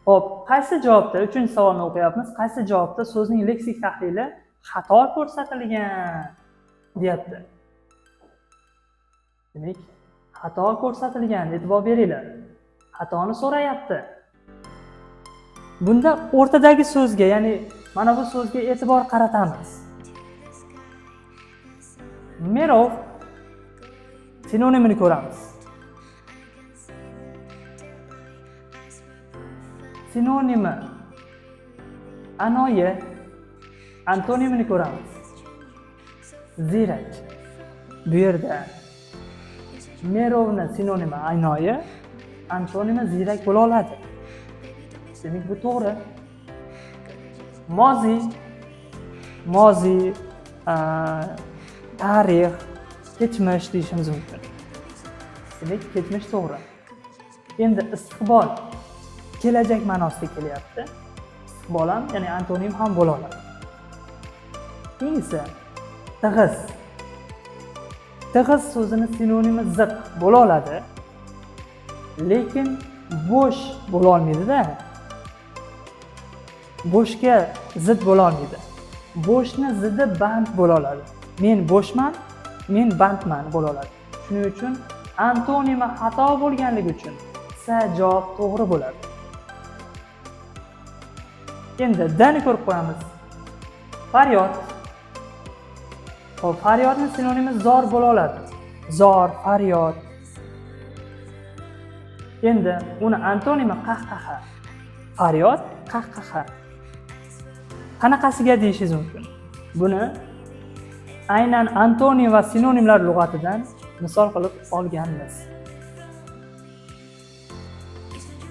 Xo'p, qaysi javobda, uchinchi savolni o'qiyapmiz. Qaysi javobda so'zning leksik tahlili xato ko'rsatilgan deyapti. Demak, xato ko'rsatilgan, e'tibor beringlar. Xatoni so'rayapti. Bunda o'rtadagi so'zga, ya'ni mana bu so'zga e'tibor qaratamiz. Merov sinonimini ko'ramiz. Sinonimi anoyi, antonimini ko'ramiz. Ziyrak. Bu yerda merovni sinonimi anoyi, antonimi ziyrak bo'la oladi. Demak, bu to'g'ri. Moziy, moziy, tarix, kechmish deyishimiz mumkin. Demak, kechmish to'g'ri. Endi istiqbol kelajak ma'nosida kelyapti. Istiqbol ham, ya'ni antonim ham bo'la oladi. Keyingisi tig'iz. Tig'iz so'zini sinonimi ziq bo'la oladi, lekin bo'sh bo'la olmaydi-da. Bo'shga zid bo'la olmaydi. Bo'shni zidi band bo'la oladi. Men bo'shman, men bandman bo'la oladi. Shuning uchun antonimi xato bo'lganligi uchun C javob to'g'ri bo'ladi. Endi D ni ko'rib qo'yamiz. Faryod. Xo'p, faryodni sinonimi zor bo'la oladi. Zor, faryod. Endi uni antonimi qahqaha. Faryod, qahqaha. Qanaqasiga deyishingiz mumkin. Buni aynan antonim va sinonimlar lug'atidan misol qilib olganmiz.